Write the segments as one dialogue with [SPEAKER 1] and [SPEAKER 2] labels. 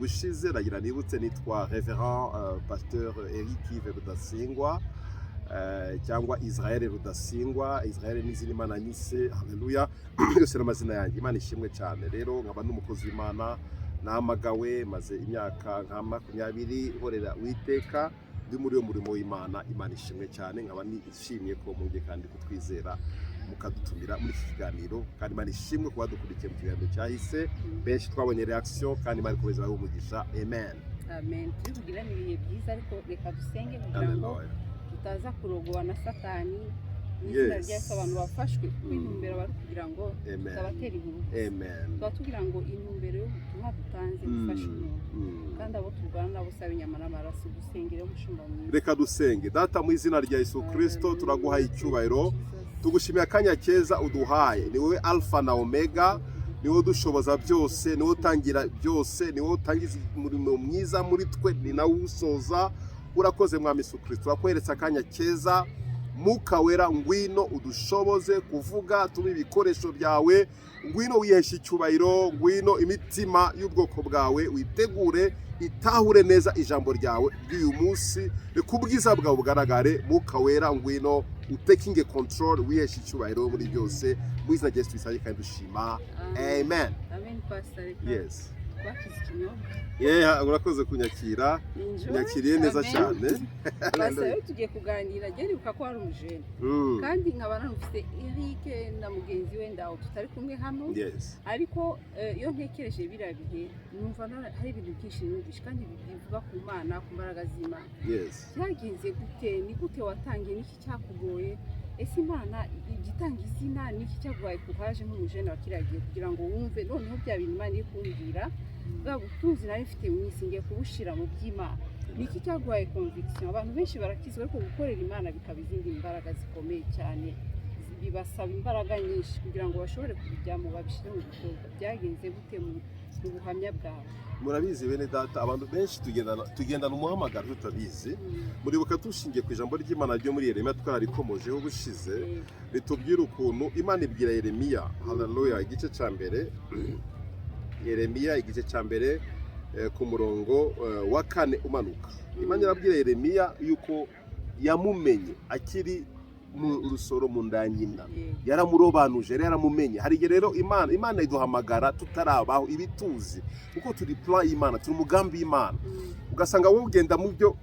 [SPEAKER 1] Bushize nagira nibutse, nitwa Reverend Pasteur Eric Yves Rudasingwa, cyangwa Israel Rudasingwa. Israel n'izindi Imana nyise. Haleluya! Yose n'amazina yanjye. Imana ishimwe cyane. Rero nkaba n'umukozi w'Imana, nahamagawe maze imyaka nka 20 nkorera Uwiteka, ndi muri uwo murimo w'Imana. Imana ishimwe cyane. Nkaba nishimiye ko mwongeye kandi kutwizera mukadutumira muri iki kiganiro, kandi Imana ishimwe kuba dukurikiye mu kiganiro cyahise. Benshi twabonye reaction, kandi Imana ikomeza ibahe umugisha. Amen.
[SPEAKER 2] Amen. Turi kugirana ibihe byiza, ariko reka dusenge kugira ngo
[SPEAKER 1] Hallelujah.
[SPEAKER 2] tutaza kurogowa na Satani. Mu izina rya Yesu, abantu bafashwe, kuko intumbero bari kugira ngo
[SPEAKER 1] Amen.
[SPEAKER 2] tutabatera inkuru,
[SPEAKER 1] Amen.
[SPEAKER 2] tuba tugira ngo intumbero y'ubutumwa dutanze bufashe umuntu, kandi abo turwana nabo si ab'inyama n'amaraso. Dusengere, umushumba mwiza.
[SPEAKER 1] Reka dusenge. Data, mu izina rya Yesu Kirisito, turaguhaye icyubahiro, tugushimiye akanya keza uduhaye. Ni wowe Alpha na Omega, ni wowe udushoboza byose, ni wowe utangira byose, ni wowe utangiza umurimo mwiza muri twe, ni nawe uwusoza. Urakoze, Mwami Yesu Kirisito. Turakweretse akanya keza. Mwuka Wera, ngwino udushoboze kuvuga, tube ibikoresho byawe. Ngwino wiheshe icyubahiro, ngwino imitima y'ubwoko bwawe witegure itahure neza ijambo ryawe ry'uyu munsi. Reka ubwiza bwawe bugaragare. Mwuka Wera, ngwino utakinge control, wiheshe icyubahiro muri byose. Mu izina rya Yesu tubisabye kandi dushima, amen.
[SPEAKER 2] Amen. Pastor, reka twakize ikinyobwa.
[SPEAKER 1] Yeah, urakoze kunyakira.
[SPEAKER 2] Enjoy.
[SPEAKER 1] Nyakiriye neza
[SPEAKER 2] Amen.
[SPEAKER 1] cyane.
[SPEAKER 2] Pastor, rero tugiye kuganira. Njye nibuka ko wari umujene, kandi nkaba nanufise Eric na mugenzi we ndaho tutari kumwe hano, ariko iyo ntekereje biriya bihe, numva hari ibintu byinshi numvishe kandi bivuga ku Mana, ku mbaraga z'Imana. Byagenze gute? Ni gute watangiye? Niki cyakugoye? Ese Imana ijya itanga izina? Niki cyaguhaye courage nk'umujene wa kiriya gihe kugira ngo wumve noneho bya bintu Imana iri kumbwira, bwa butunzi nari mfite mu isi ngiye kubushira mu by'Imana? Ni iki cyaguhaye conviction? Abantu benshi barakizwa, ariko gukorera Imana bikaba izindi mbaraga zikomeye cyane, bibasaba imbaraga nyinshi kugira ngo bashobore kubijyamo, babishyire mu bikorwa. Byagenze gute mu buhamya bwawe?
[SPEAKER 1] Murabizi bene data, abantu benshi tugendana umuhamagaro tutabizi. Muribuka, dushingiye ku ijambo ry'Imana ryo muri Yeremiya, twararikomojeho ubushize, ritubwira ukuntu Imana ibwira Yeremiya. Haleluya! Igice cya mbere, Yeremiya igice cya mbere, ku murongo wa kane umanuka, Imana irabwira Yeremiya yuko yamumenye akiri mu rusoro mu nda ya nyina. Yaramurobanuje rero, yaramumenye. Hari igihe rero Imana iduhamagara tutarabaho, ibituzi kuko turi plan y'Imana, turi umugambi w'Imana. Ugasanga wowe ugenda mu byo,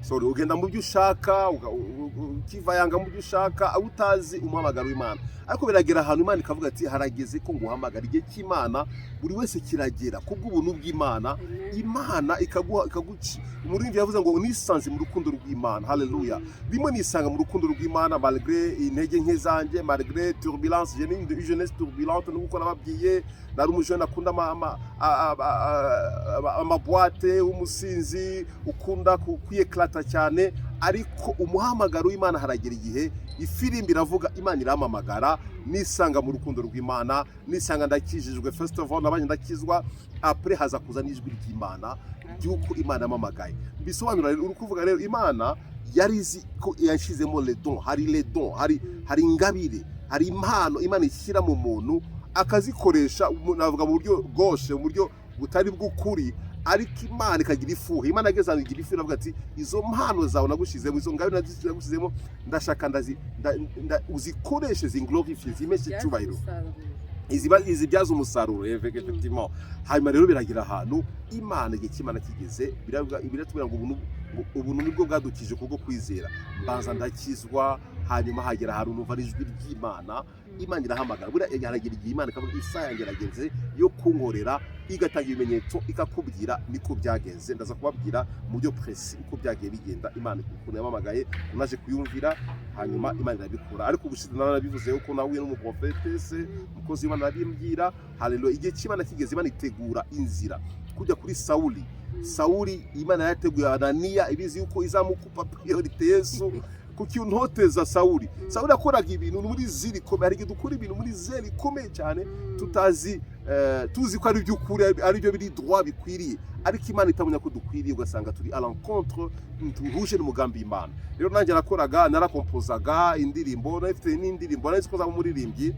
[SPEAKER 1] sorry, ugenda mu byo ushaka, ukivayanga mu byo ushaka, aho utazi umuhamagaro w'Imana. Ariko biragera ahantu Imana ikavuga ati: "Harageze ko nguhamagara." Igihe cy'Imana buri wese kiragera kubw'ubuntu bw'Imana. Imana ikaguha, ikaguci. Umuririmbyi yavuze ngo: "Nisanze mu rukundo rw'Imana." Haleluya! Rimwe nisanga mu rukundo rw'Imana malgré intege nke zanjye, malgré turbulence. J'ai une jeunesse turbulente, nuko nababwiye, nari umujene akunda amaboîte, w'umusinzi, ukunda kwiyéclata cyane. Ariko umuhamagaro w'Imana, haragera igihe ifirimbi iravuga, Imana irampamagara, nisanga mu rukundo rw'Imana, nisanga ndakijijwe. First of all nabanye ndakizwa, après haza kuza n'ijwi ry'Imana ry'uko Imana yampamagaye. Bisobanura rero, uri kuvuga rero, Imana yari izi ko yashyizemo les dons. Hari les dons, hari ingabire, hari impano Imana ishyira mu muntu akazikoresha, navuga mu buryo bwoshe, mu buryo butari bw'ukuri. Ariko Imana ikagira ifuhe. Imana ageze ahantu igira ifuhe, iravuga ati: "Izo mpano zawe nagushyizemo, izo ngabire nagushyizemo, ndashaka uzikoreshe, zinglorifie, zimpeshe icyubahiro."
[SPEAKER 2] Umusaruro.
[SPEAKER 1] Izibyaza umusaruro, effectivement. Hanyuma rero biragira ahantu Imana, igihe cy'Imana kigeze, biratubwira ngo ubuntu nibwo bwadukije kubwo kwizera. Mbanza ndakizwa, hanyuma hagera ahantu numva ari ijwi ry'Imana, Imana irahamagara. Buriya haragira igihe Imana ikavuga: "Isaha yanjye irageze yo kunkorera," igatanga ibimenyetso, ikakubwira niko byagenze. Ndaza kubabwira mu buryo précis uko byagiye bigenda, Imana ukuntu yampamagaye, unaje kuyumvira, hanyuma Imana irabikora. Ariko ubushize narabivuze yuko nahuye n'umuprofetese, umukozi w'Imana, arabimbwira. Haleluya! Igihe cy'Imana kigeze, Imana itegura inzira kujya kuri Sawuli. Sawuli, Imana yateguye Ananiya, ibizi yuko izamukupa priorité. Yesu, kuki untoteza, Sawuli? Sawuli yakoraga ibintu muri zèle ikomeye. Hari igihe dukora ibintu muri zèle ikomeye cyane tutazi, tuzi ko ari iby'ukuri, ari byo biri droit, bikwiriye, ariko Imana itabona ko dukwiriye, ugasanga turi à l'encontre, duhuje n'umugambi w'Imana. Rero nanjye nakoraga, narakompozaga indirimbo, nari mfite n'indirimbo, nari nzi ko nzaba umuririmbyi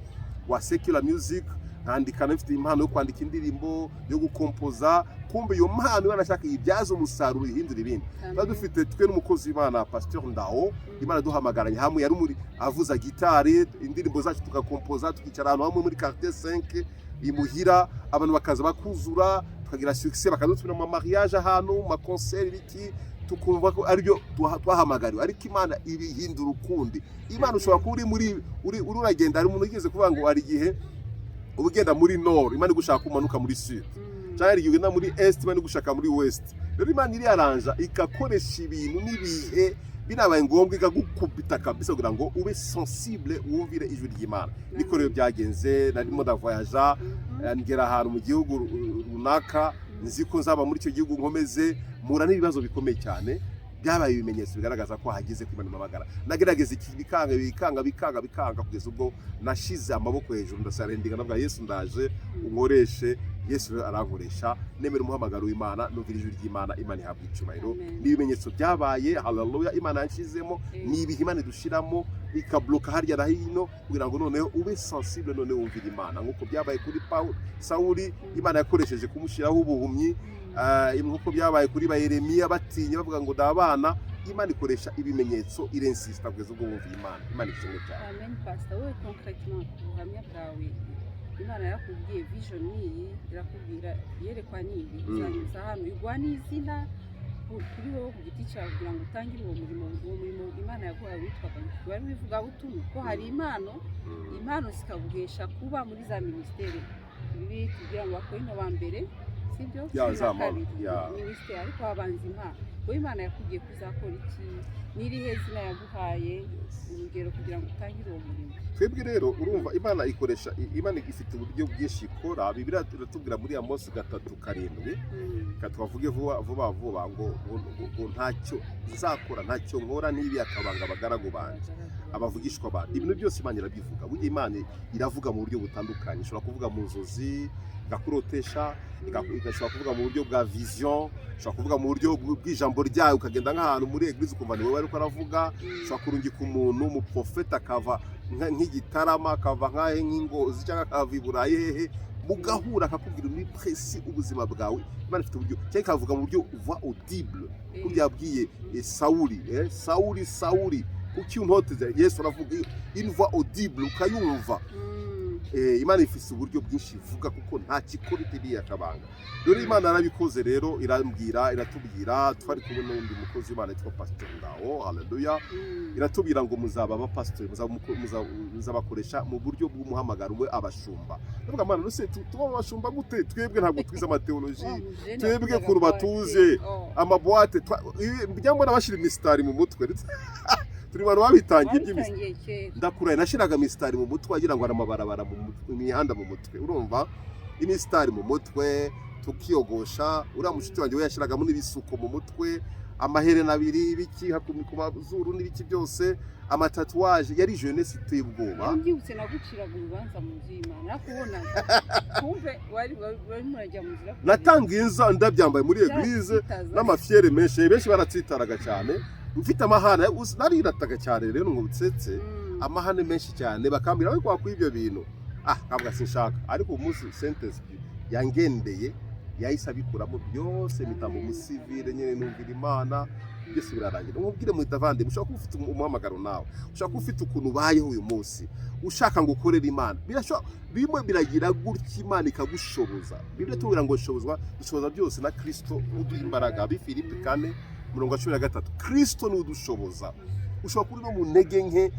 [SPEAKER 1] wa secular music, nkandika, nari mfite impano yo kwandika indirimbo, yo gukompoza. Kumbe iyo mpano Imana ashaka ibyaza umusaruro, ihindura ibindi. Tuba dufite twe n'umukozi w'Imana Pasteur Ndao, Imana duhamagaranye hamwe, yari muri avuza gitari, indirimbo zacu tugakompoza, tukicara ahantu hamwe muri quartier 5 imuhira, abantu bakaza bakuzura, tukagira succès, bakadutumira mu mariage, ahantu mu ma concert, ibiki, tukumva ko aribyo twahamagariwe. Ariko Imana ibihindura ukundi. Imana ushobora kuba uri muri uri uragenda, hari umuntu wigeze kuvuga ngo hari igihe uba ugenda muri nord, Imana igushaka umanuka muri sud, cyangwa hari igihe ugenda muri est, Imana igushaka muri west. Rero Imana iriyaranja, igakoresha ibintu n'ibihe, binabaye ngombwa ikagukubita kabisa kugira ngo ube sensible, wumvire ijwi ry'Imana. Niko rero byagenze. Narimo ndavoyaja, ngera ahantu mu gihugu runaka, nzi ko nzaba muri icyo gihugu, nkomeze mpura n'ibibazo bikomeye cyane. Byabaye ibimenyetso bigaragaza ko hageze ko Imana impamagara. Nagerageza iki, bikanga, bikanga, bikanga, bikanga, kugeza ubwo nashize amaboko hejuru, ndasurrendinga, ndavuga: "Yesu, ndaje unkoreshe." Yesu rero arankoresha, nemera umuhamagaro w'Imana, numvira ijwi ry'Imana. Imana ihabwa icyubahiro.
[SPEAKER 2] Amen.
[SPEAKER 1] Ni ibimenyetso byabaye. Haleluya! Imana yanshizemo. Ni ibihe Imana idushiramo, ikabloka harya na hino kugira ngo noneho ube sensible, noneho wumvire Imana, nk'uko byabaye kuri Paul Sawuli, Imana yakoresheje kumushyiraho ubuhumyi. Nk'uko byabaye kuri ba Yeremiya, batinya bavuga ngo ndabana. Imana ikoresha ibimenyetso, irensista kugeza ubwo bumviye Imana. Imana ishimwe cyane.
[SPEAKER 2] Amen. Pastor, wowe concrètement, ku buhamya bwawe, Imana yarakubwiye vision niyi, irakubwira yerekwa niyi, izanyuza hano, igwa n'izina kuri wowe ku giti cyawe kugira ngo utangire uwo murimo. Uwo murimo Imana yaguhaye witwaga ngo wari w'ivugabutumwa, ko hari impano, impano zikaguhesha kuba muri za minisiteri. Ibi tugira ngo Abakorinto ba mbere, sibyo?
[SPEAKER 1] Ya,
[SPEAKER 2] 12.
[SPEAKER 1] za ya.
[SPEAKER 2] Minisiteri, ariko habanza impano. Wowe Imana yakubwiye ko uzakora iki? N'irihe zina yaguhaye, urugero, kugira ngo utangire uwo murimo?
[SPEAKER 1] Twebwe rero, urumva, Imana ikoresha, Imana ifite uburyo bwinshi ikora. Bibiliya iratubwira muri Amosi 3:7, reka tubavuge vuba vuba vuba, ngo ntacyo nzakora, ntacyo nkora niba akabanga abagaragu banjye, abavugishwa banjye. Ibintu byose Imana irabivuga. Burya Imana iravuga mu buryo butandukanye. Ishobora kuvuga mu nzozi, igakurotesha, igashobora kuvuga mu buryo bwa vision, ishobora kuvuga mu buryo bw'ijambo ryayo, ukagenda nk'ahantu muri église ukumva ni wowe ariko aravuga. Ushobora kurungika umuntu, umuprofeta, akava nk'igitarama, akava nk'ahe nk'ingozi, cyangwa akava i Burayi hehe, mugahura, akakubwira muri précis ubuzima bwawe. Imana ifite uburyo, cyangwa ikavuga mu buryo voix audible, kurya yabwiye Sawuli, "Sawuli, Sawuli, kuki untoteza?" Yesu aravuga une voix audible, ukayumva. Imana ifise uburyo bwinshi ivuga, kuko nta kikora itiriye akabanga. Rero Imana yarabikoze rero, irambwira, iratubwira. Twari kumwe n'undi mukozi w'Imana yitwa Pastor Ngao. Haleluya! Iratubwira ngo muzaba abapasitori, muzabakoresha mu buryo bw'umuhamagaro we, abashumba. Ndavuga: "Mana, none se tuba abashumba gute? Twebwe ntabwo twize amateoloji, twebwe kuru batuze amaboîte." Njya mbona bashyira imisitari mu mutwe, turi bantu babitangiye by'imisitari.
[SPEAKER 2] Wabitangiye kera.
[SPEAKER 1] Ndakuraye, nashyiraga imisitari mu mutwe, wagira ngo hari amabarabara mu mutwe, imihanda mu mutwe. Urumva, imisitari mu mutwe, tukiyogosha. Uriya mushuti wanjye we yashyiragamo n'ibisuko mu mutwe, amaherena abiri, ibiki ku mazuru n'ibiki byose, amatatouage. Yari jeunesse iteye ubwoba.
[SPEAKER 2] Mbyibutse, naguciraga urubanza mu nzu y'Imana, nakubonaga kumve wari murajya mu nzira.
[SPEAKER 1] Natangiye inza ndabyambaye muri église n'amafierté menshi, benshi baratsitaraga cyane. Mfite amahane, narirataga cyane rero ngo nsetse, amahane menshi cyane, bakambwira we kwakwa ibyo bintu, ntabwo sinshaka. Ariko umunsi Saint-Esprit yangendeye, yahise abikuramo byose, mpita mu musivile nyine, numvira Imana, byose birarangira. Nkubwire mu davande, ushobora kuba ufite umuhamagaro nawe, ushobora kuba ufite ukuntu ubayeho uyu munsi, ushaka ngo ukorere Imana. Birashobora, bimwe biragira gutya, Imana ikagushoboza. Bibiliya tubwira ngo shobozwa, dushoboza byose na Kristo uduha imbaraga. Abi Filipi 4 umurongo wa 13, Kristo ni udushoboza. Ushobora kuba uri no mu ntege nke,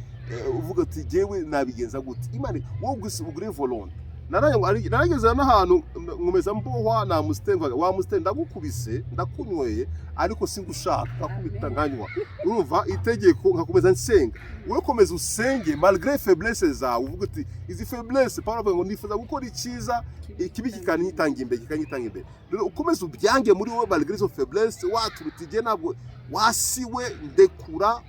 [SPEAKER 1] uvuga uti: "Jyewe nabigenza gute?" Imana, wowe gusa ugure volonté. Narageze n'ahantu nkomeza mbohwa na Amstel, wa Amstel, ndagukubise, ndakunyweye, ariko singushaka. Nkakubita, nkanywa, urumva itegeko, nkakomeza nsenga. Wowe komeza usenge malgré faiblesse zawe, uvuga uti izi faiblesse. Paul avuga ngo nifuza gukora icyiza, ikibi kikanyitanga imbere, kikanyitanga imbere. Rero ukomeze ubyange muri wowe malgré izo faiblesse, watura igihe ntabwo wasiwe, ndekura,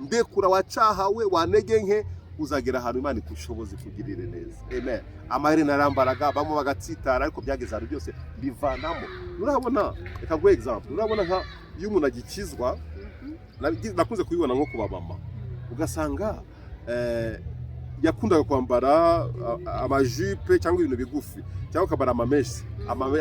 [SPEAKER 1] ndekura, wacahawe, wanege nke, uzagera ahantu Imana ikushoboze kugirire neza. Amen. Amaherena narambaraga, bamwe bagatsitara, ariko byageze ahantu byose bivanamo. Urabona, reka nguhe example. Urabona nka iyo umuntu agikizwa, nakunze kubibona nko ku bamama, ugasanga Yakundaga kwambara amajupe cyangwa ibintu bigufi, cyangwa akambara amamèches,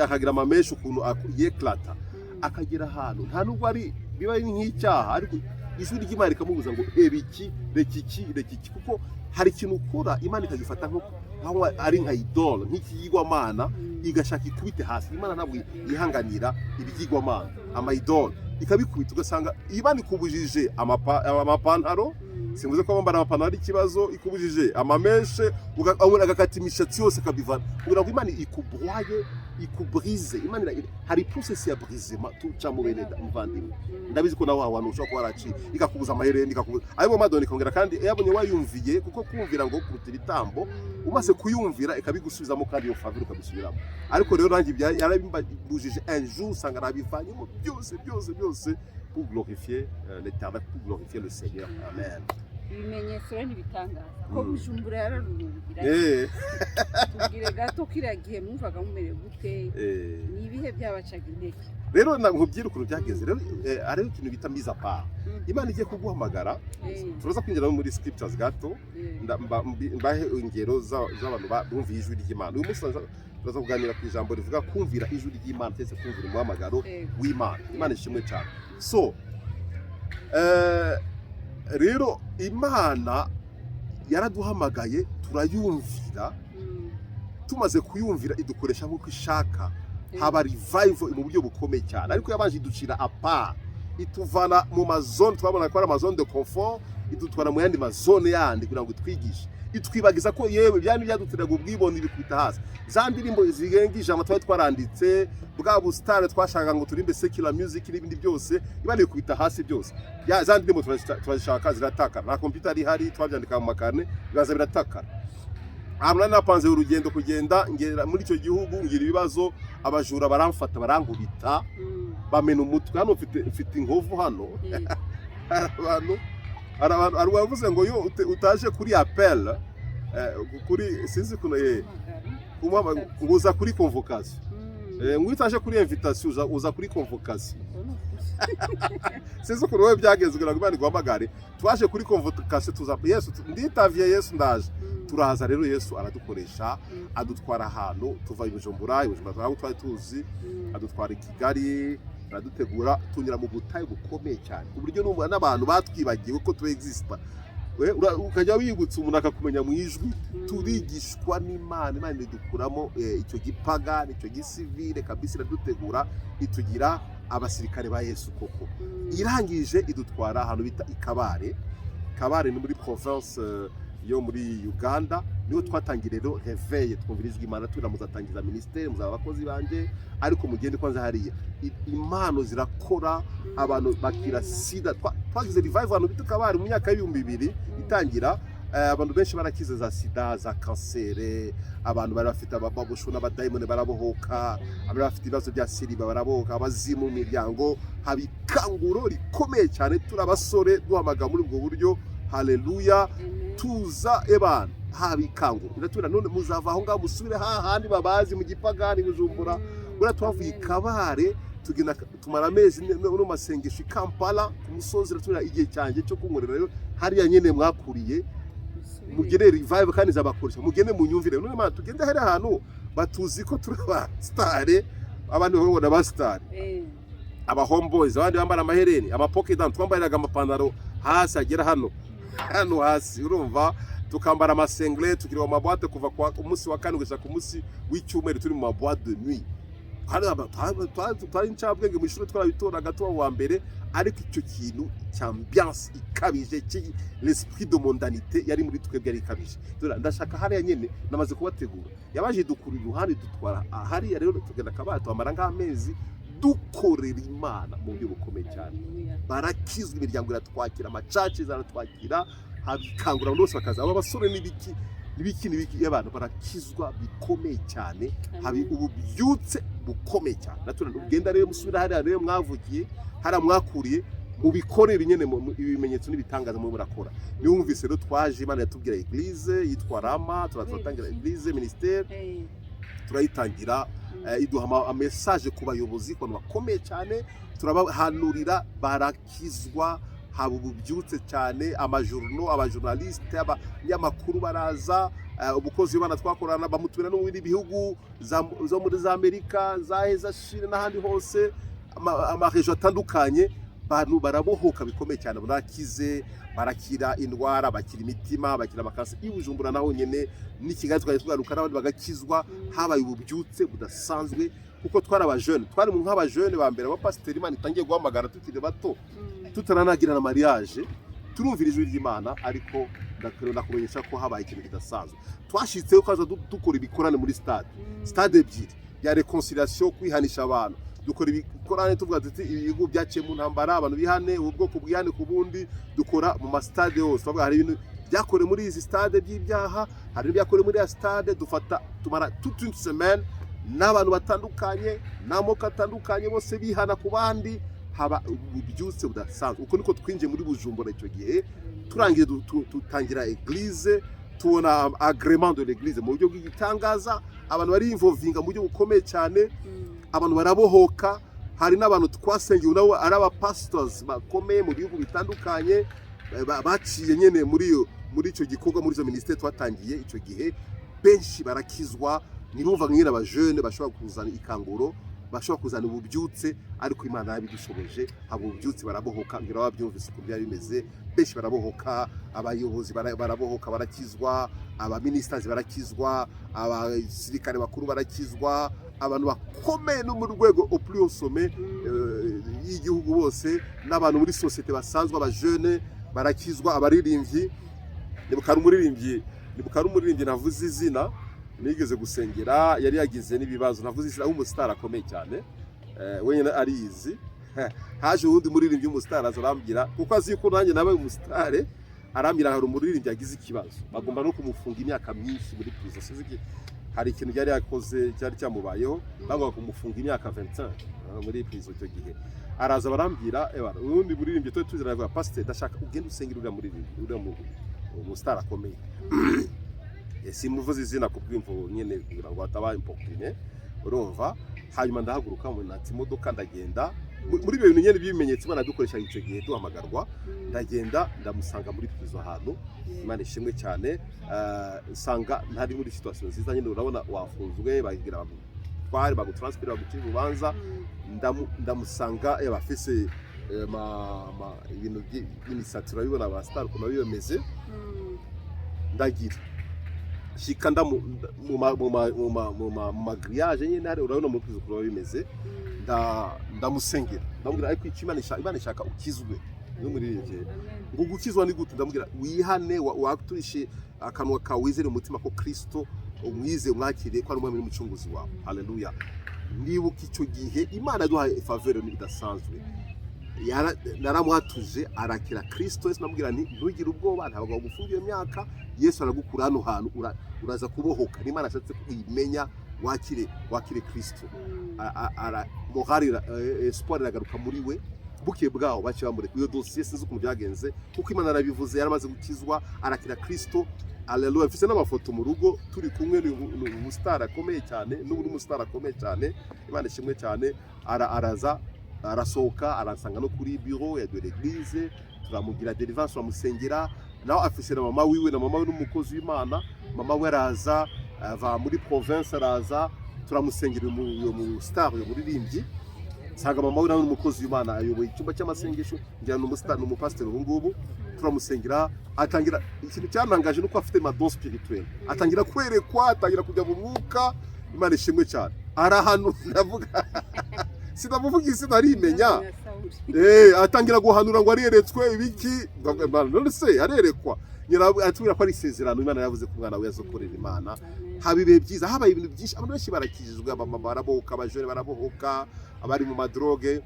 [SPEAKER 1] akagira amamèches ukuntu yeklata, akagera ahantu nta nubwo ari biba ari nk'icyaha, ariko ijwi ry'Imana rikamubuza ngo reba iki, reka iki, reka iki, kuko hari ikintu ukora Imana ikagifata nkaho ari nka idole, nk'ikigirwamana, igashaka ikubite hasi. Imana ntabwo yihanganira ibigirwamana, amaidole, ikabikubita. Ugasanga Imana ikubujije amapantaro, simvuze ko bambara amapantaro ari ikibazo, ikubujije amamèches, agakata imishatsi yose akabivana kugira ngo Imana ikubwaye, ikubrise. Imana hari process ya brisement tucamo. Bene muvandimwe, ndabizi ko nawe aho hantu ushobora kuba waraciye, ikakubuza amahereni, ikakubuza ayo madoni, ikongera kandi yabonye wayumviye, kuko kumvira ngo kuruta ibitambo. Umaze kuyumvira ikabigusubizamo, kandi iyo faveur ukabisubiramo. Ariko rero nanjye yarabimbujije, un jour usanga nabivanyemo byose byose byose pour glorifier l'Éternel, pour glorifier le Seigneur. Amen.
[SPEAKER 2] Ibimenyetso rero ntibitangaza ko Bujumbura yararurungira. Tubwire gato, kiriya gihe mwumvaga mumerewe gute? Ni ibihe byabacaga intege?
[SPEAKER 1] Rero nkubwire ukuntu byageze. Rero hariho ikintu bita mise à part. Imana igiye kuguhamagara, turaza kwinjira no muri scriptures gato, mbahe ingero z'abantu bumviye ijwi ry'Imana. Uyu munsi turaza kuganira ku ijambo rivuga kumvira ijwi ry'Imana cyangwa se kumvira umuhamagaro w'Imana. Imana ishimwe cyane. So rero Imana yaraduhamagaye, turayumvira. Tumaze kuyumvira idukoresha nk'uko ishaka, haba revival mu buryo bukomeye cyane. Ariko yabanje iducira à part, ituvana mu mazone twabona ko ari amazone de confort, idutwara mu yandi mazone yandi kugira ngo itwigishe. Itwibagiza ko yewe byari byaduteraga ubwibone, ibikubita hasi. Za ndirimbo zirenga 100 twari twaranditse, bwa busitani twashakaga ngo turimbe secular music n'ibindi byose, Imana ibikubita hasi byose. Za ndirimbo turazishaka ziratakara, nta computer ihari, twabyandika mu makarne, bibaza biratakara. Ahantu nari napanze urugendo kugenda ngera muri icyo gihugu, ngira ibibazo, abajura baramfata, barankubita, bamena umutwe. Hano mfite inkovu hano. Hari abantu, hari uwavuze ngo iyo utaje kuri appel, kuri sinzi ukuntu, ngo uza kuri convocation. Ngo iyo utaje kuri invitation uza kuri convocation. Sinzi ukuntu wowe byagenze kugira ngo Imana iguhamagare. Twaje kuri convocation, tuza Yesu, nditaviye Yesu, ndaje. Turaza rero, Yesu aradukoresha, adutwara ahantu, tuva i Bujumbura, i Bujumbura aho twari tuzi, adutwara i Kigali, aradutegura, tunyura mu butayu bukomeye cyane, ku buryo n'abantu batwibagiwe ko tu exista. Ukajya wibutsa umuntu akakumenya mu ijwi. Turigishwa n'Imana, Imana idukuramo icyo gipagani, icyo gisivile kabisa, iradutegura, itugira abasirikare ba Yesu koko. Irangije idutwara ahantu bita Ikabare. Kabare ni muri province yo muri Uganda. Niho twatangiye rero réveil, twumvira ijwi Imana tubwira: "Muzatangiza ministère, muzaba abakozi banjye, ariko mugende kwanza hariya." Impano zirakora, abantu bakira sida. Twagize revival ahantu bita Kabare mu myaka y'2000 itangira. Abantu benshi barakize za sida, za kansere, abantu bari bafite abababushu n'abadayimoni barabohoka, abari bafite ibibazo bya siriba barabohoka, abazimu mu miryango. Haba ikanguro rikomeye cyane. Turi abasore, duhamagara muri ubwo buryo, haleluya. Tuza ebana, haba ikanguro, iratubwira: "None muzava aho ngaho musubire hahandi babazi mu gipagani Bujumbura." Buriya twavuye i Kabare, tugenda tumara amezi no masengesho i Kampala ku musozi. Iratubwira: "Igihe cyanjye cyo kunkorera rero hariya nyene mwakuriye, mugere revive kandi zabakoresha, mugende munyumvire." None Mana, tugende hariya ahantu batuzi ko turi aba star, abandi babona ba star, aba homeboys, abandi bambara amahereni, ama pocket down, twambariraga amapantaro hasi agera hano hano hasi, urumva, tukambara amasenglet, tukiri mu maboîte kuva kwa umunsi wa kane kugeza ku munsi w'icyumweru, turi mu maboîte de nuit. Twari incabwenge mu ishuri, twarabitoraga tuba mu wa mbere, ariko icyo kintu cya ambiance ikabije, l'esprit de mondanité yari muri twebwe yari ikabije. Dore ndashaka hariya nyene namaze kubategura. Yabaje dukura iruhande, dutwara hariya rero, tugenda Kabare, twamara nk'amezi dukorera Imana mu buryo bukomeye cyane. Barakizwa, imiryango iratwakira, amacaci aratwakira, habikangura abantu bose bakaza, aba basore n'ibiki n'ibiki n'ibiki, iyo abantu barakizwa bikomeye cyane, haba ububyutse bukomeye cyane. Natwe ugenda rero musubira hariya rero mwavukiye, hariya mwakuriye, mubikorere nyene ibimenyetso n'ibitangaza mwe murakora. Niyo wumvise rero twaje, Imana yatubwira église yitwa Rama, turatangira église, ministère turayitangira, iduha message ku bayobozi, ku bantu bakomeye cyane, turabahanurira barakizwa. Haba ububyutse cyane, amajournaux, abajournalistes, abanyamakuru baraza. Umukozi w'Imana twakorana bamutumira no mu bindi bihugu zo muri za Amerika, za heza Chine n'ahandi hose, amarégions atandukanye. Abantu barabohoka bikomeye cyane, barakize, barakira indwara, bakira imitima, bakira amakanseri. I Bujumbura naho nyene n'i Kigali twari tugaruka n'abandi bagakizwa. Habaye ububyutse budasanzwe kuko twari abajeunes, twari mu nk'abajeunes ba mbere abapasiteri Imana itangiye guhamagara tukiri bato, tutaranagira na mariage, turumvira ijwi ry'Imana. Ariko ndakumenyesha ko habaye ikintu kidasanzwe. Twashitseho kaza dukora ibikorane muri stade, stade ebyiri ya réconciliation, kwihanisha abantu. Dukora ibikorane tuvuga tuti ibihugu byaciye mu ntambara, abantu bihane, ubu bwoko bwihane ku bundi. Dukora mu masitade yose, tuvuga hari ibintu byakorewe muri izi stade by'ibyaha, hari n'ibyakorewe muri ya stade. Dufata tumara toute une semaine n'abantu batandukanye n'amoko atandukanye, bose bihana ku bandi, haba ububyutse budasanzwe. Uko niko twinjiye muri Bujumbura icyo gihe. Turangiye dutangira église, tubona agrément de l'église mu buryo bw'igitangaza. Abantu bari involvinga mu buryo bukomeye cyane, abantu barabohoka. Hari n'abantu twasengeye nabo ari abapastors bakomeye mu bihugu bitandukanye, baciye nyene muri icyo gikorwa, muri izo ministère twatangiye icyo gihe. Benshi barakizwa. Ntibumva nyine abajeunes bashobora kuzana ikanguro, bashobora kuzana ububyutse, ariko Imana yabidushoboje, haba ububyutse, barabohoka. Ngira babyumvise uko byari bimeze. Benshi barabohoka, abayobozi barabohoka, barakizwa, abaministers barakizwa, abasirikare bakuru barakizwa, abantu bakomeye no mu rwego au plus haut sommet y'igihugu bose, n'abantu muri société basanzwe, abajeunes barakizwa, abaririmbyi. Nibuka ari umuririmbyi navuze izina nigeze gusengera, yari yagize n'ibibazo, navuze izina, w'umusitari akomeye cyane, wenyine ariyizi. Haje uwundi muririmbyi w'umusitari, aza arambwira, kuko azi yuko nanjye nabaye umusitari, arambwira hari umuririmbyi yagize ikibazo, bagomba no kumufunga imyaka myinshi muri prison. Sinzi hari ikintu yari yakoze cyari cyamubayeho, bagomba kumufunga imyaka 25 muri prison icyo gihe. Araza barambwira, ewa uwundi muririmbyi tuba tuziranye avuga: "Pastor, ndashaka ugende usengere uriya muririmbyi, uriya umusitari akomeye." Simuvuze izina ku bw'imvo nyine kugira ngo hataba importuné, urumva. Hanyuma ndahaguruka mu natsa imodoka, ndagenda muri ibyo bintu nyine by'ibimenyetso Imana dukoreshaga icyo gihe duhamagarwa. Ndagenda, ndamusanga muri prison ahantu. Imana ishimwe cyane. Nsanga ntari muri situation nziza nyine, urabona wafunzwe, bagira bagutware, bagutransfere, bagucira urubanza. Ndamusanga yaba afise ibintu by'imisatsi, urabibona ba star ukuntu biba bimeze. Ndagira shika ndamu mu ma mu ma mu ma mu ma mu magrillage nyine hari, urabona muri prison ukuntu biba bimeze. Ndamusengera, ndamubwira: "Ariko icyo Imana ishaka ukizwe." N'umuririmbyi ngo: "Gukizwa ni gute?" Ndamubwira: "Wihane, waturishe akanwa kawe, wizere umutima ko Kristo umwize, umwakiriye ko ari umwami n'umucunguzi wawe." Haleluya! Ndibuka icyo gihe Imana yaduhaye faveur idasanzwe. Naramwatuje, arakira Kristo Yesu. Namubwira nti: "Ntugire ubwoba, ntabwo bagufunga iyo myaka, Yesu aragukura hano hantu, uraza kubohoka. N'Imana ashatse kuyimenya, wakire Kristo." Morale, espoir iragaruka muri we. Bukeye bwaho baciye bamureka iyo dosiye, sinzi ukuntu byagenze, kuko Imana yarabivuze, yaramaze gukizwa, arakira Kristo. Aleluya! Mfise n'amafoto mu rugo turi kumwe. Ni umusitari akomeye cyane, n'ubu ni umusitari akomeye cyane. Imana ishimwe cyane. Araza, arasohoka, aransanga no kuri bureau ya de l'église, turamugira délivrance, turamusengera. Nawe afise na mama wiwe, na mama we n'umukozi w'Imana. Mama we araza, ava muri province, araza, turamusengera uyu mu star, uyu muririmbyi. Nsanga mama we nawe ni umukozi w'Imana, ayoboye icyumba cy'amasengesho, ngira ni umustar, ni umupasiteri ubu ngubu. Turamusengera, atangira, ikintu cyantangaje nuko afite madon spirituel, atangira kwerekwa, atangira kujya mu mwuka. Imana ishimwe cyane. Ari ahantu ndavuga, sinamuvuga izina, arimenya. Atangira guhanura ngo areretswe ibiki. Ndavuga: "None se arerekwa?" Nyina atubwira ko ari isezerano Imana yavuze ko umwana we yazokorera Imana. Haba ibihe byiza, habaye ibintu byinshi, abantu benshi barakijijwe, abamama barabohoka, abajeunes barabohoka, abari mu madrogues.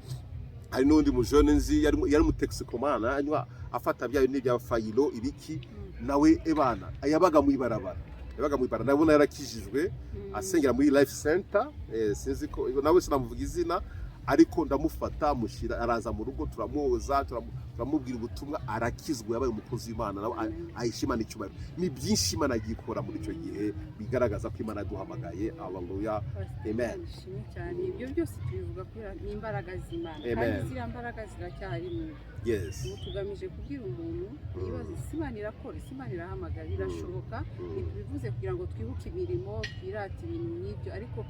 [SPEAKER 1] Hari n'undi mujeune nzi yari umutoxicomane, anywa, afata bya bindi bya fayilo ibiki, nawe ebana yabaga mu ibarabara, yabaga mu ibarabara, nabona yarakijijwe, asengera muri Life Center. Sinzi ko nawe sinamuvuga izina. Ariko ndamufata, mushyira, araza mu rugo, turamwoza, turamubwira ubutumwa, arakizwa, yabaye umukozi w'Imana nawe, ahisha Imana icyubahiro. Ni byinshi Imana yagiye ikora muri icyo gihe bigaragaza ko Imana yaduhamagaye. Haleluya, amen.
[SPEAKER 2] Imana ishimwe cyane. Ibyo byose tubivuga kubera n'imbaraga z'Imana,
[SPEAKER 1] Amen.
[SPEAKER 2] kandi ziriya mbaraga ziracyari mu ubu. Tugamije kubwira umuntu yibaza: ese Imana irakora? Ese Imana irahamagara? Birashoboka. Ntitubivuze kugira ngo twibuke imirimo, twirate ibintu nk'ibyo, ariko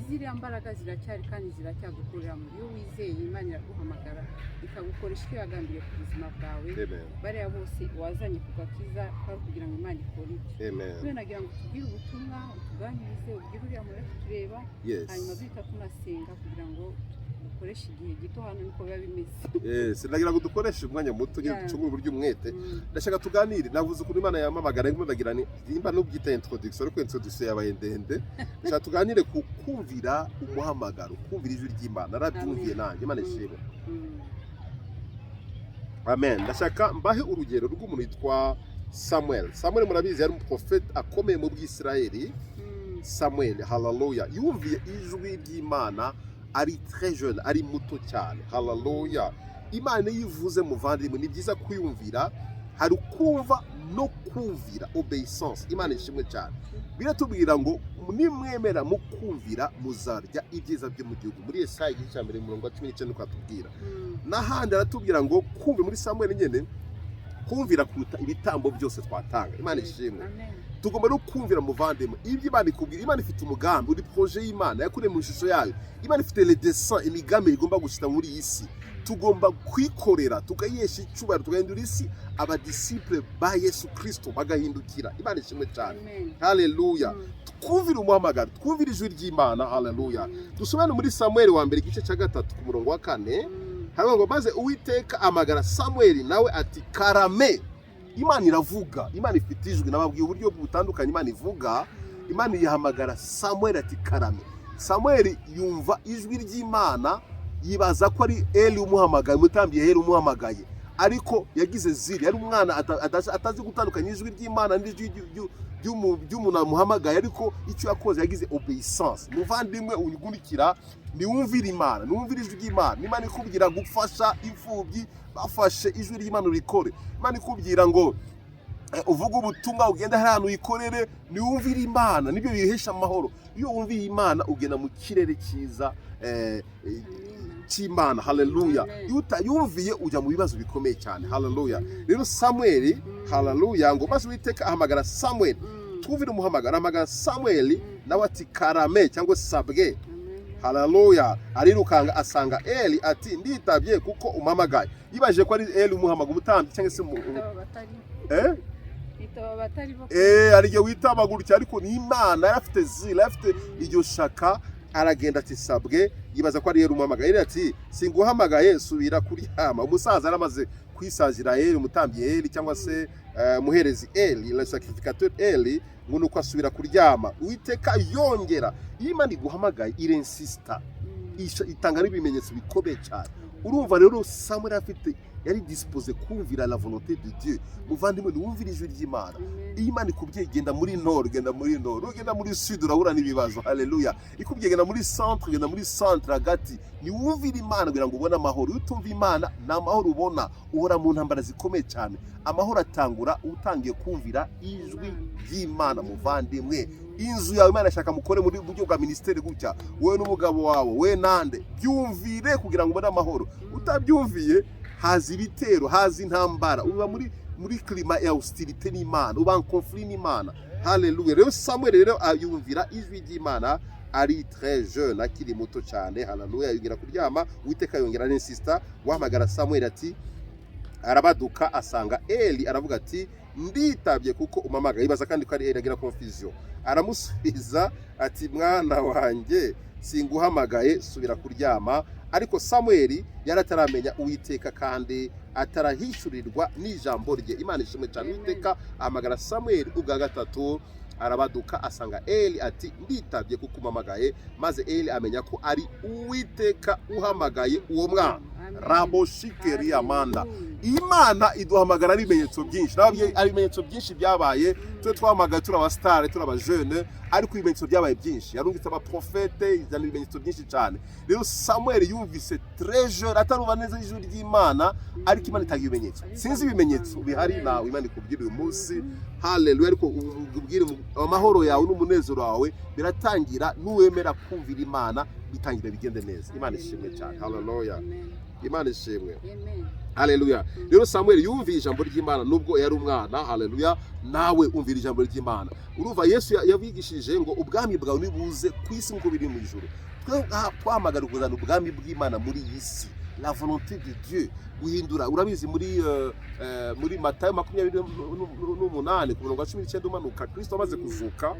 [SPEAKER 2] ziriya mbaraga ziracyari kandi ziracyagukorera. Mu iyo wizeye Imana, iraguhamagara, ikagukoresha icyo yagambiriye ku buzima bwawe.
[SPEAKER 1] Amen.
[SPEAKER 2] Bariya bose wazanye ku gakiza kwari kugira ngo Imana ikore ibyo.
[SPEAKER 1] Amen.
[SPEAKER 2] Kubera nagira ngo tubwire ubutumwa, utuganirize, ubwire uriya muntu uri kutureba, hanyuma duhita tunasenga kugira ngo dukoreshe igihe gito hano, niko biba bimeze.
[SPEAKER 1] Yes, ndagira ngo dukoreshe umwanya muto nyine, ducungure uburyo umwete. Ndashaka tuganire. Navuze ukuntu Imana yamamagara, ariko ndagira ni nimba nubyita introduction, ariko introduction yabaye ndende. Ndashaka tuganire ku kumvira umuhamagaro, kumvira ijwi ry'Imana. Narabyumviye
[SPEAKER 2] Amen.
[SPEAKER 1] nanjye, Imana ishimwe. Amen. Ndashaka mbahe urugero rw'umuntu witwa Samuel. Samuel murabizi, yari umuprofeti akomeye mu Bwisirayeli. Samuel, haleluya, yumviye ijwi ry'Imana ari très jeune, ari muto cyane. Haleluya. Imana iyo ivuze, muvandimwe, ni byiza kuyumvira. Hari kumva no kumvira, obéissance. Imana ishimwe cyane. Biratubwira ngo nimwemera mukumvira, muzarya ibyiza byo mu gihugu. Muri Yesaya igice cya mbere, umurongo wa 19, uko atubwira. N'ahandi aratubwira ngo kumva, muri Samuel nyine, kumvira kuruta ibitambo byose twatanga. Imana ishimwe.
[SPEAKER 2] Amen.
[SPEAKER 1] Tugomba no kumvira, muvandimwe, ibyo Imana ikubwira. Imana ifite umugambi, uri projet y'Imana yakureye mu ishusho yayo. Imana ifite le dessein, imigambi igomba gushita muri iyi si. Tugomba kwikorera, tukayihesha icyubahiro, tugahindura isi, abadisciples ba Yesu Kristo bagahindukira. Imana ishimwe cyane.
[SPEAKER 2] Amen.
[SPEAKER 1] Haleluya. Twumvire umuhamagaro, twumvire ijwi ry'Imana. Haleluya. Dusubire muri Samuel wa mbere, igice cya gatatu, ku murongo wa 4. Haravuga ngo: "Maze Uwiteka ahamagara Samuel, nawe ati: 'Karame.'" Imana iravuga, Imana ifite ijwi. Nababwiye uburyo butandukanye Imana ivuga. Imana ihamagara Samuel ati: "Karame." Samuel yumva ijwi ry'Imana, yibaza ko ari Eli umuhamagaye, umutambyi Eli umuhamagaye, ariko yagize ziri yari umwana atazi gutandukanya ijwi ry'Imana n'ijwi ry'umuntu amuhamagaye. Ariko icyo yakoze, yagize obéissance. Muvandimwe unyugurikira, niwumvire Imana, niwumvire ijwi ry'Imana. Imana ikubwira gufasha imfubyi, bafashe, ijwi ry'Imana urikore. Imana ikubwira ngo uvuge ubutumwa, ugenda hari ahantu uyikorere, niwumvire Imana, nibyo bihesha amahoro. Iyo wumviye Imana, ugenda mu kirere cyiza cy'Imana. Haleluya.
[SPEAKER 2] Amen.
[SPEAKER 1] Iyo utayumviye, ujya mu bibazo bikomeye cyane. Haleluya. Rero Samuel, haleluya, ngo: "Maze Uwiteka ahamagara Samuel." Twumvire umuhamagara, ahamagara Samuel, nawe ati: "Karame" cyangwa "Sabwe."
[SPEAKER 2] Amen.
[SPEAKER 1] Haleluya. Arirukanga asanga Eli ati: "Nditabye kuko umpamagaye." Yibajije ko ari Eli umuhamagara, umutambyi cyangwa se
[SPEAKER 2] Bitaba batari
[SPEAKER 1] eh?
[SPEAKER 2] Bitaba batari bo.
[SPEAKER 1] Hari igihe witaba gutya, ariko ni Imana. Yari afite zila, yari afite iryo shaka, aragenda ati: "Sabwe." Yibaza ko ari Eli umuhamagaye. Eli ati: "Singuhamagaye, subira kuryama." Umusaza yaramaze kwisazira Eli, umutambyi Eli, cyangwa se umuherezi Eli, le sacrificateur Eli, ngo nuko asubira kuryama. Uwiteka yongera. Iyo Imana iguhamagaye, irinsista, itanga n'ibimenyetso bikomeye cyane. Urumva rero Samuel afite, yari disposé kumvira la volonté de Dieu. Muvandimwe, niwumvire ijwi ry'Imana.
[SPEAKER 2] Amen.
[SPEAKER 1] Iyo Imana ikubwiye genda muri nord, genda muri nord. Ugenda muri sud, urahura n'ibibazo. Haleluya. Ikubwiye genda muri centre, genda muri centre, hagati. Niwumvire Imana kugira ngo ubone amahoro. Iyo utumva Imana, nta mahoro ubona, uhora mu ntambara zikomeye cyane. Amahoro atangura utangiye kumvira ijwi ry'Imana. Muvandimwe, inzu yawe, Imana ishaka mukore muri buryo bwa ministère gutya, wowe n'umugabo wawe, we nande, byumvire kugira ngo ubone amahoro. Utabyumviye, haza ibitero, haza intambara, uba muri climat ya hostilité n'Imana, uba en conflit n'Imana. Haleluya. Rero Samuel rero yumvira ijwi ry'Imana ari très jeune, akiri muto cyane. Haleluya. Yongera kuryama, Uwiteka yongera arinsista, wahamagara Samuel ati, arabaduka asanga Eli, aravuga ati: "Nditabye kuko umpamagaye." Yibaza kandi ko ari Eli, agira confusion. Aramusubiza ati: "Mwana wanjye, singuhamagaye, subira kuryama." Ariko Samuel yari ataramenya Uwiteka kandi atarahishurirwa n'ijambo rye. Imana ishimwe cyane.
[SPEAKER 2] Amen.
[SPEAKER 1] Uwiteka ahamagara Samuel ubwa gatatu, arabaduka asanga Eli ati: "Nditabye kuko umpamagaye." Maze Eli amenya ko ari Uwiteka uhamagaye uwo mwana. Raboshikeri amanda. Imana iduhamagara ari ibimenyetso byinshi. Nababwiye, ari ibimenyetso byinshi byabaye. Twe twahamagaye turi abasitari, turi abajene, ariko ibimenyetso byabaye byinshi. Yarungitse abaprofete, izana ibimenyetso byinshi cyane. Rero Samuel yumvise très jeune, atarumva neza ijwi ry'Imana, ariko Imana itanga ibimenyetso. Sinzi ibimenyetso bihari nawe Imana ikubwira uyu munsi. Haleluya! Ariko ubwire amahoro yawe n'umunezero wawe biratangira nuwemera kumvira Imana, bitangira bigende neza. Imana ishimwe cyane. Haleluya! Imana ishimwe. Haleluya! Rero Samuel yumviye ijambo ry'Imana nubwo yari umwana. Haleluya! Nawe umvira ijambo ry'Imana. Urumva Yesu yabigishije ngo ubwami bwawe nibuze ku isi nk'uko biri mu ijuru. Twe twahamagara kuzana ubwami bw'Imana muri iyi si, la volonté de Dieu, guhindura. Urabizi, muri Matayo 28 ku murongo wa 19 umanuka, Kristo amaze kuzuka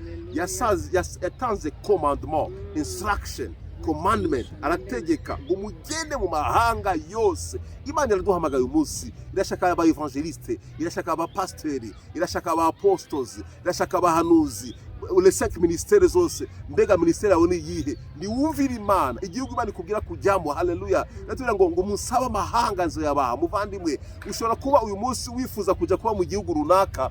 [SPEAKER 1] yatanze commandement, instruction, commandment, arategeka ngo mugende mu mahanga yose. Imana iraduhamagaye uyu munsi. Irashaka aba évangéliste, irashaka abapasiteri, irashaka aba apostles, irashaka abahanuzi, les cinq ministères zose. Mbega ministère yawe ni iyihe? Niwumvire Imana igihugu Imana ikubwira kujyamo. Haleluya! Iratubwira ngo musabe amahanga nzoyabaha. Muvandimwe, ushobora kuba uyu munsi wifuza kujya kuba mu gihugu runaka,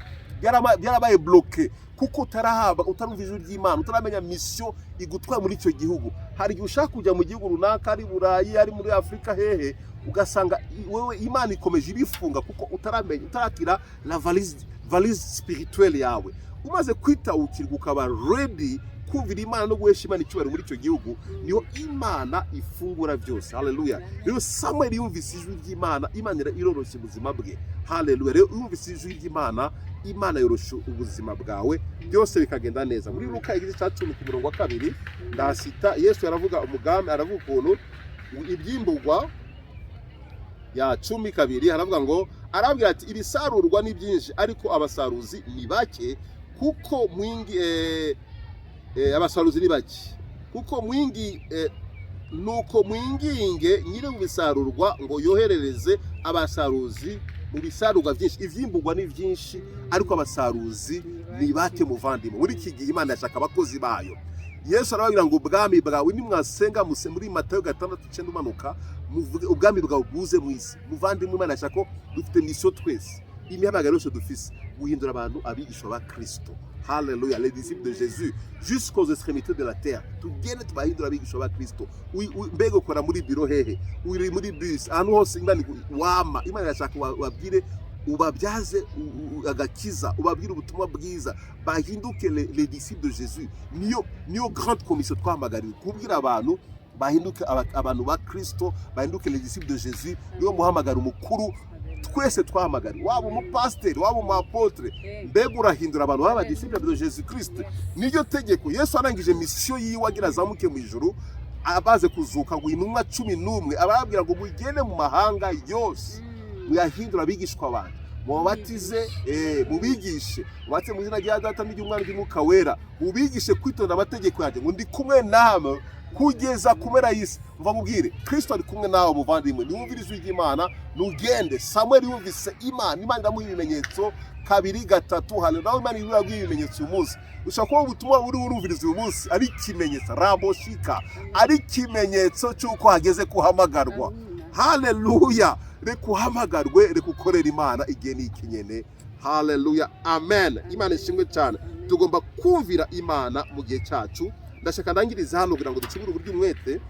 [SPEAKER 1] byarabaye bloqué kuko utarahabwa, utarumva ijwi ry'Imana, utaramenya mission igutwaye muri icyo gihugu. Hari igihe ushaka kujya mu gihugu runaka, ari Burayi, ari muri Afurika, hehe, ugasanga wewe Imana ikomeje ibifunga kuko utaramenya, utarakira la valise spirituelle yawe. Umaze kwitawukirwa, ukaba ready kumvira Imana no guhesha Imana icyubahiro muri icyo gihugu, niho Imana ifungura byose. Haleluya! Rero Samuel yumvise ijwi ry'Imana, Imana iroroshya ubuzima bwe. Haleluya! Rero yumvise ijwi ry'Imana, Imana yorosha ubuzima bwawe, byose bikagenda neza. Muri Luka igice cya 10 ku murongo wa 2, ndasita, Yesu aravuga umugambi, aravuga ukuntu ibyimburwa ya 10:2, aravuga ngo, arabwira ati: "Ibisarurwa ni byinshi, ariko abasaruzi ni bake, kuko mwingi abasaruzi ni bake, kuko mwingi nuko mwinginge nyiri mu bisarurwa ngo yoherereze abasaruzi mu bisarurwa byinshi." Ivyimburwa ni byinshi, ariko abasaruzi ni bake. Muvandimwe, muri iki gihe Imana yashaka abakozi bayo. Yesu arababwira ngo ubwami bwawe, nimwasenga muse, muri Matayo 6:9 umanuka, muvuge ubwami bwawe bwuze mu isi. Muvandimwe, Imana yashaka ko dufite mission twese, imihamagaro yose dufise, guhindura abantu abigishwa ba Kristo. Haleluya! Les disciples de Jésus jusqu'aux extrémités de la terre. Tugende tubahindura abigishwa ba Kristo. Mbega ukora muri biro hehe, uri muri bus, ahantu hose Imana wama, Imana irashaka wabwire, ubabyaze agakiza, ubabwire ubutumwa bwiza, bahinduke les disciples de Jésus. Niyo grande commission twahamagariwe, kubwira abantu bahinduke abantu ba Kristo, bahinduke les disciples de Jésus. Niwo muhamagaro mukuru twese twahamagariwe, waba umupasiteri, waba umu apôtre. Mbega urahindura abantu baba disciples de Jésus Christ? Niryo tegeko. Yesu arangije mission yiwe, agira azamuke mu ijuru, abaze kuzuka, ngo intumwa 11 ababwira ngo mugende mu mahanga yose, muyahindura abigishwa banjye, mubabatize, mubigishe, mubatize mu izina rya Data n'iry'Umwana n'iry'Umwuka Wera, mubigishe kwitonda amategeko yanjye, ngo ndi kumwe namwe kugeza ku mpera y'isi. Mva mubwire, Kristo ari kumwe nawe. Muvandimwe, niwumvire ijwi ry'Imana, nugende. Samuel yumvise Imana, Imana iramuha ibimenyetso kabiri, gatatu. Hano nawe Imana iraguha ibimenyetso uyu munsi. Ushobora kuba ubutumwa uri urumviriza uyu munsi ari ikimenyetso, raboshika, ari ikimenyetso cy'uko hageze kuhamagarwa. Haleluya! Reka uhamagarwe, reka ukorere Imana, igihe ni ikinyene. Haleluya, amen. Imana ishimwe cyane. Tugomba kumvira Imana mu gihe cyacu. Ndashaka ndangiriza hano kugira ngo ducubure uburyo umwete,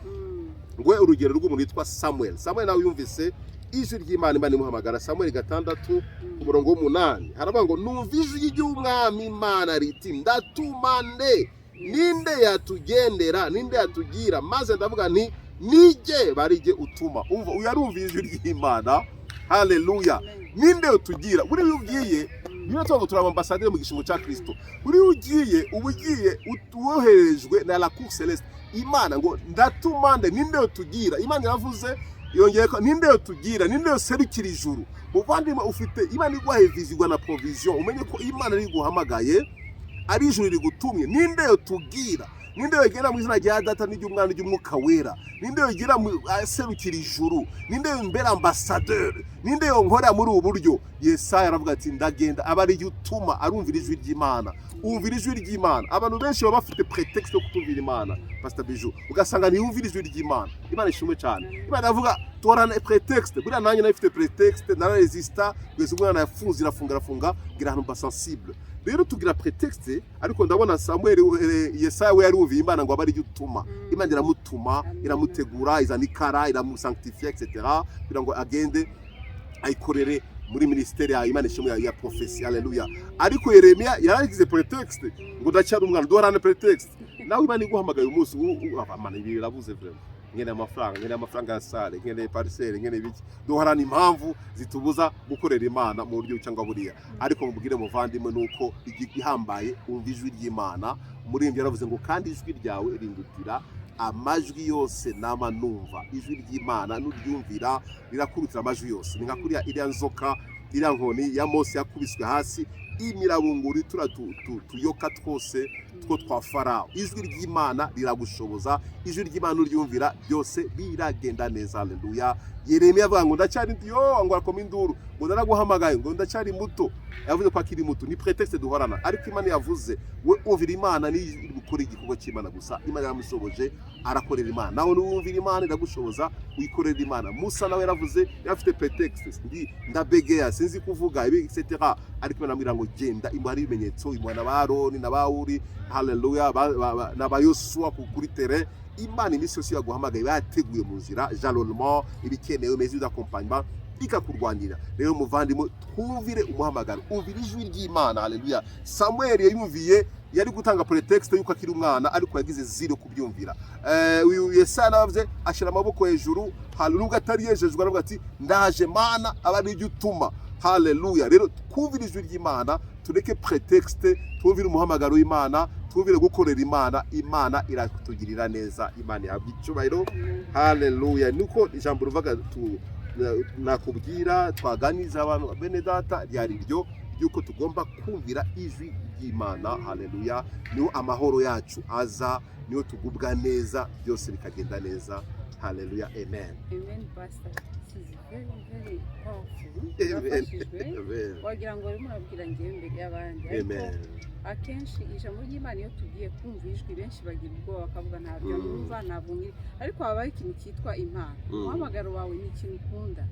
[SPEAKER 1] ngwe urugero rw'umuntu witwa Samuel. Samuel nawe yumvise ijwi ry'Imana, Imana imuhamagara. Samuel 6 ku murongo w'8 haravuga ngo: "Numva ijwi ry'Umwami Imana riti: 'Ndatuma nde? Ninde yatugendera? Ninde yatugira?' Maze ndavuga nti: 'Nijye, barijye utuma.'" Umva, uyu arumva ijwi ry'Imana. Haleluya! Ninde utugira? Buriya iyo ugiye, niyo tuvuga ngo turi abambasaderi mu gishingo cya Kristo. Buriya ugiye, uba ugiye woherejwe na la cour céleste. Imana ngo: "Ndatuma nde? Ninde utugira?" Imana iravuze, yongeye ko: "Ninde utugira? Ninde userukira ijuru?" Muvandimwe, ufite Imana iguhaye vision na provision, umenye ko Imana iri guhamagaye, ari ijuru rigutumye. Ninde utugira? Ninde yogera mu izina rya Data n'iry'Umwana n'iry'Umwuka Wera? Ninde yogera aserukira ijuru? Ninde yombera ambassadeur? Ninde yonkorera muri ubu buryo? Yesaya aravuga ati: "Ndagenda, aba ariyo utuma." Arumvira ijwi ry'Imana. Umvira ijwi ry'Imana. Abantu benshi baba bafite prétexte yo kutumvira Imana. Pastor Bijou, ugasanga ntiyumvira ijwi ry'Imana. Imana ishimwe cyane. Imana iravuga torana prétexte. Buriya nanjye nayo ifite prétexte, nararesista kugeza umwana yafunze, irafunga, irafunga, ngira ahantu mba sensible. Rero tugira prétexte, ariko ndabona Samuel, Yesaya we yarumviye Imana ngo abe ariyo utuma. Imana iramutuma, iramutegura, izana ikara, iramusanctifia, etc., kugira ngo agende ayikorere muri ministère yayo. Imana ishimwe, ya prophétie. Haleluya. Ariko Yeremiya yaragize prétexte ngo ndacyari umwana. Duhorane prétexte. Nawe Imana iguhamagaye umunsi, Mana, ibi birabuze vraiment, nkeneye amafaranga, nkeneye amafaranga ya salle, nkeneye parcelle, nkeneye ibiki. Duhorana impamvu zitubuza gukorera Imana mu buryo cyangwa buriya. Ariko mubwire muvandimwe, nuko igihambaye umva ijwi ry'Imana. Umuririmbyi yaravuze ngo: "Kandi ijwi ryawe rindutira amajwi yose nama numva." Ijwi ry'Imana nuryumvira rirakurutira amajwi yose. Ni nka kuriya iriya nzoka, iriya nkoni ya Mose yakubiswe hasi, imirabunguri tura tuyoka twose two twa Farawo. Ijwi ry'Imana riragushoboza. Ijwi ry'Imana uryumvira, byose biragenda neza. Haleluya. Yeremiya avuga ngo ndacyari, yo ngo akoma induru ngo ndaraguhamagaye, ngo ndacyari muto. Yavuze ko akiri muto. Ni prétexte duhorana, ariko Imana yavuze, we umvira Imana, ni gukora igikorwa cy'Imana gusa. Imana yaramushoboje, arakorera Imana. Nawe nuwumvira Imana, iragushoboza uyikorera Imana. Musa nawe yaravuze, yari afite prétexte, ndi ndabegeya, sinzi kuvuga ibi, etc., ariko Imana amubwira ngo genda, imuha ibimenyetso, imuha na ba Aroni na ba Uri, haleluya, na ba Yosuwa kuri terrain. Imana iminsi yose yaguhamagaye bateguye mu nzira jalonnement ibikenewe, mesures d'accompagnement, ikakurwanira. Rero muvandimwe, twumvire umuhamagaro, umvire ijwi ry'Imana. Haleluya. Samuel yumviye, yari gutanga prétexte yuko akiri umwana, ariko yagize zero kubyumvira. Uyu Yesaya navuze, ashyira amaboko hejuru, haleluya, nubwo atari yejejwe, aravuga ati: "Ndaje Mana, aba ari ibyo utuma." Haleluya. Rero twumvire ijwi ry'Imana, tureke prétexte, twumvire umuhamagaro w'Imana, twumvire gukorera Imana. Imana iratugirira neza. Imana ihabwa icyubahiro. Haleluya. Niko ijambo ruvaga nakubwira, twaganiza abantu bene Data, ryari ryo ry'uko tugomba kumvira ijwi ry'Imana. Haleluya. Niho amahoro yacu aza, niho tugubwa neza, byose bikagenda neza. Haleluya, amen.
[SPEAKER 2] Amen, pastor. This is very, very powerful.
[SPEAKER 1] Amen.
[SPEAKER 2] Urafashijwe.
[SPEAKER 1] Amen.
[SPEAKER 2] Wagira ngo urimo urabwira ngewe imbere y'abandi. Ariko
[SPEAKER 1] Amen.
[SPEAKER 2] akenshi ijambo ry'Imana, iyo tugiye kumva ijwi, benshi bagira ubwoba, bakavuga: "Ntabyo numva, ntabwo nkiri." Ariko habaho ikintu cyitwa impano. Umuhamagaro wawe ni ikintu ukunda.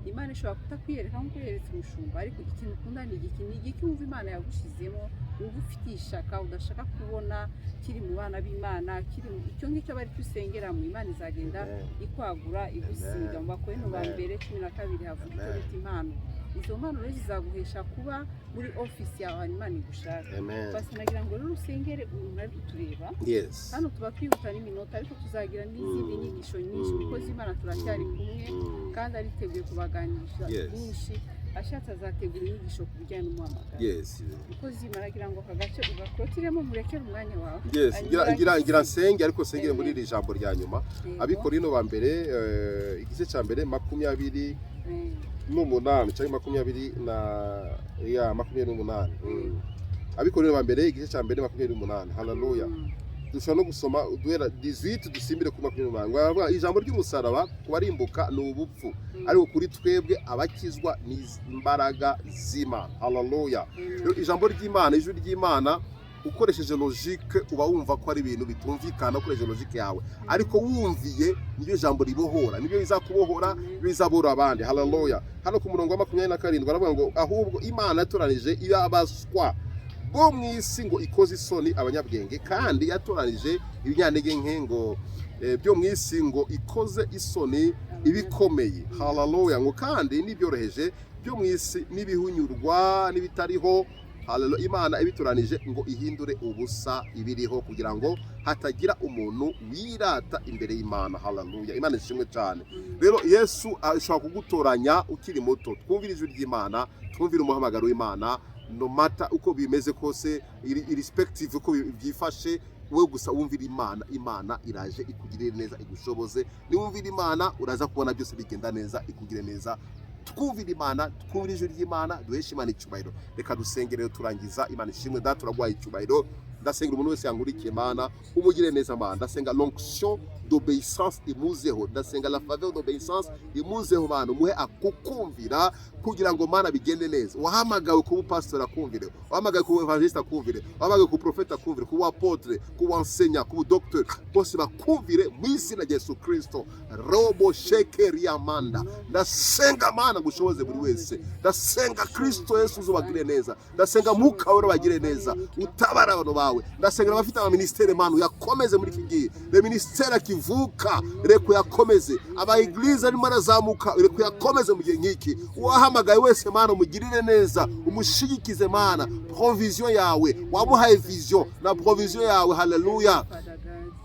[SPEAKER 2] Imana ishobora kutakwiyereka nk'uko yeretse umushumba, ariko ikintu ukunda ni igiki? Ni igiki wumva Imana yagushyizemo, wumva ufitiye ishaka, udashaka kubona kiri mu bana b'Imana, kiri mu icyo ngicyo aba aricyo usengeramo? Imana izagenda
[SPEAKER 1] Amen.
[SPEAKER 2] ikwagura, igusiga. Mu Bakorinto ba
[SPEAKER 1] Amen.
[SPEAKER 2] mbere 12 havuga icyo
[SPEAKER 1] Amen.
[SPEAKER 2] bita impano. Izo mpano rero zizaguhesha kuba muri ofisi yawe ahantu Imana igushaka.
[SPEAKER 1] Amen.
[SPEAKER 2] Basi nagira ngo rero usengere umuntu ari kutureba.
[SPEAKER 1] Yes.
[SPEAKER 2] Hano tuba twihuta n'iminota, ariko tuzagira n'izindi nyigisho nyinshi. Umukozi w'Imana turacyari kumwe, kandi ariteguye kubaganisha byinshi. Ashatse azategura inyigisho ku bijyanye n'umuhamagaro. Umukozi w'Imana, agira ngo aka gace ugakotiremo, murekere umwanya wawe.
[SPEAKER 1] Yes.
[SPEAKER 2] Hanyuma
[SPEAKER 1] Ngira ngira ngira
[SPEAKER 2] urangize.
[SPEAKER 1] nsenge, ariko nsengere muri
[SPEAKER 2] Amen.
[SPEAKER 1] iri jambo rya nyuma.
[SPEAKER 2] Yego.
[SPEAKER 1] Abikorino ba mbere, igice cya mbere, 28 cyangwa makumyabiri na, ya, 28. Abikorino ba mbere, igice cya mbere, 28. Haleluya. Dushobora no gusoma duhera 18, dusimbire ku 28. Ngo baravuga, ijambo ry'umusaraba ku barimbuka ni ubupfu, ariko kuri twebwe abakizwa ni imbaraga z'Imana. Haleluya.
[SPEAKER 2] Amen.
[SPEAKER 1] Rero ijambo ry'Imana, ijwi ry'Imana, ukoresheje logique uba wumva ko ari ibintu bitumvikana ukoresheje logique yawe, ariko wumviye, niryo jambo ribohora, nibyo bizakubohora,
[SPEAKER 2] Amen.
[SPEAKER 1] bizabohora abandi. Haleluya. Hano ku murongo wa 27 baravuga ngo: "Ahubwo Imana yatoranije abaswa bo mu isi ngo ikoze isoni abanyabwenge, kandi yatoranije ibinyantege nke ngo byo mu isi ngo ikoze isoni ibikomeye." Haleluya. Ngo kandi n'ibyoroheje byo mu isi n'ibihunyurwa n'ibitariho, haleluya, Imana ibitoranije ngo ihindure ubusa ibiriho, kugira ngo hatagira umuntu wirata imbere y'Imana. Haleluya. Imana ishimwe cyane. Rero Yesu ashobora kugutoranya ukiri muto. Twumvire ijwi ry'Imana, twumvire umuhamagaro w'Imana, no matter uko bimeze kose, irrespective uko byifashe, wowe gusa wumvira Imana, Imana iraje ikugirire neza, igushoboze. Niwumvira Imana, uraza kubona byose bigenda neza, ikugire neza. Twumvire Imana, twumvire ijwi ry'Imana, duheshe Imana icyubahiro. Reka dusenge rero turangiza. Imana ishimwe. Data, turaguhaye icyubahiro. Ndasenga umuntu wese yankurikiye, Mana, umugire neza. Mana, ndasenga l'onction d'obéissance imuzeho. Ndasenga la faveur d'obéissance imuzeho. Mana, umuhe akukumvira kugira ngo, Mana, bigende neza. Wahamagawe kuba pastor akumvire, wahamagawe kuba évangéliste akumvire, wahamagawe kuba prophète akumvire, kuba apôtre, kuba enseignant, kuba docteur, bose bakumvire mu izina rya Yesu Kristo. Robo shekeriamanda. Ndasenga, Mana, gushoboze buri wese. Ndasenga Kristo Yesu uzubagire neza. Ndasenga Mwuka Wera bagire neza, utabara abantu bawe. Ndasenga abafite amaministere, Mana, uyakomeze muri iki gihe. Le ministère akivuka, reka uyakomeze. Aba église arimo arazamuka, reka uyakomeze mu gihe nk'iki. Uwahamagaye wese, Mana, umugirire neza, umushigikize. Mana, provision yawe, wamuhaye vision na provision yawe. Haleluya.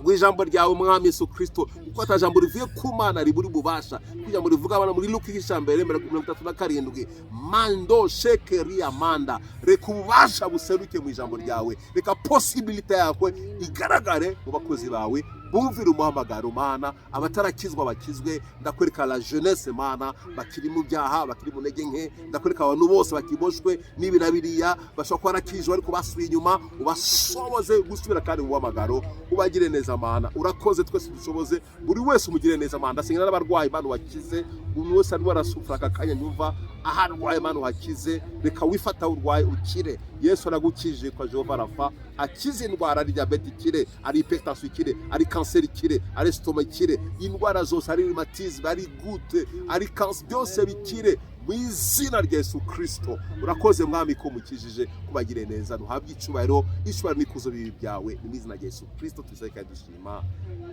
[SPEAKER 1] Ngo ijambo ryawe, Mwami Yesu Kristo, kuko ata jambo rivuye ku Mana riburi bubasha, kuko ijambo rivuga abana muri Luka igice mbere 37. Mando shekeria manda. Reka ububasha buseruke mu ijambo ryawe. Reka possibilité yawe igaragare mu bakozi bawe bumvira umuhamagaro. Mana, abatarakizwa bakizwe. Ndakwereka la jeunesse, Mana, bakiri mu byaha, bakiri mu ntege nke. Ndakwereka abantu bose bakiboshwe n'ibi na biriya, bashobora kuba barakijwe ariko basubiye inyuma. Ubasoboze gusubira kandi mu muhamagaro, ubagire neza. Mana, urakoze. Twese dushoboze, buri wese umugire neza. Mana, ndasenga n'abarwayi, Mana, wakize umuntu wese arimo arasufura aka kanya. Nyumva aho arwaye, Mana, uhakize. Reka wifata urwaye ukire. Yesu aragukije kwa Jehova Rafa, akize indwara. Ari diyabete ikire, ari hypertension ikire, ari kanseri ikire, ari estomac ikire, indwara zose, ari rhumatisme, ari goutte, ari kanseri, byose bikire mu izina rya Yesu Kristo. Urakoze, Mwami, ko mukijije, kubagire neza. Duhabwe icubahiro, icubahiro n'ikuzo bibi byawe. Ni mu izina rya Yesu Kristo tubisabe kandi dushima,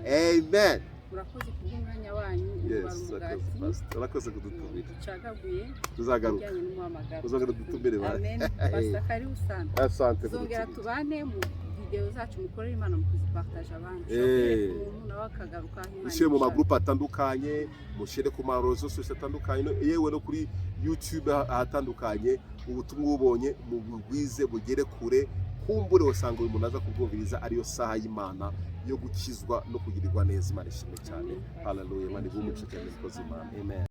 [SPEAKER 1] amen.
[SPEAKER 2] Murakoze kubw'umwanya wanyu.
[SPEAKER 1] Yes.
[SPEAKER 2] Umugati.
[SPEAKER 1] Urakoze, Pastor. Urakoze kudutumira.
[SPEAKER 2] Ducagaguye
[SPEAKER 1] Tuzagaruka.
[SPEAKER 2] ibijyanye n'umuhamagaro.
[SPEAKER 1] Uzongera udutumire ba.
[SPEAKER 2] Amen. Pastor, karibu sana.
[SPEAKER 1] Asante
[SPEAKER 2] Tuzongera
[SPEAKER 1] kudutumira.
[SPEAKER 2] tubane mu video zacu. Mukorere Imana mu kuzipartage abandi.
[SPEAKER 1] Eh.
[SPEAKER 2] Ushobora kwereka umuntu nawe akagaruka aho Imana
[SPEAKER 1] Mushyire mu
[SPEAKER 2] ibishaka.
[SPEAKER 1] magurupe atandukanye, mushyire ku ma réseaux sociaux atandukanye, yewe no kuri YouTube ahatandukanye. Ubutumwa ubonye mubugwize bugere kure. Kumbure usanga uyu muntu aza kubwumviriza ariyo saha y'Imana yo gukizwa no kugirirwa neza. Imana ishimwe cyane. Haleluya. Imana iguhe umugisha cyane, mukozi Imana. Amen.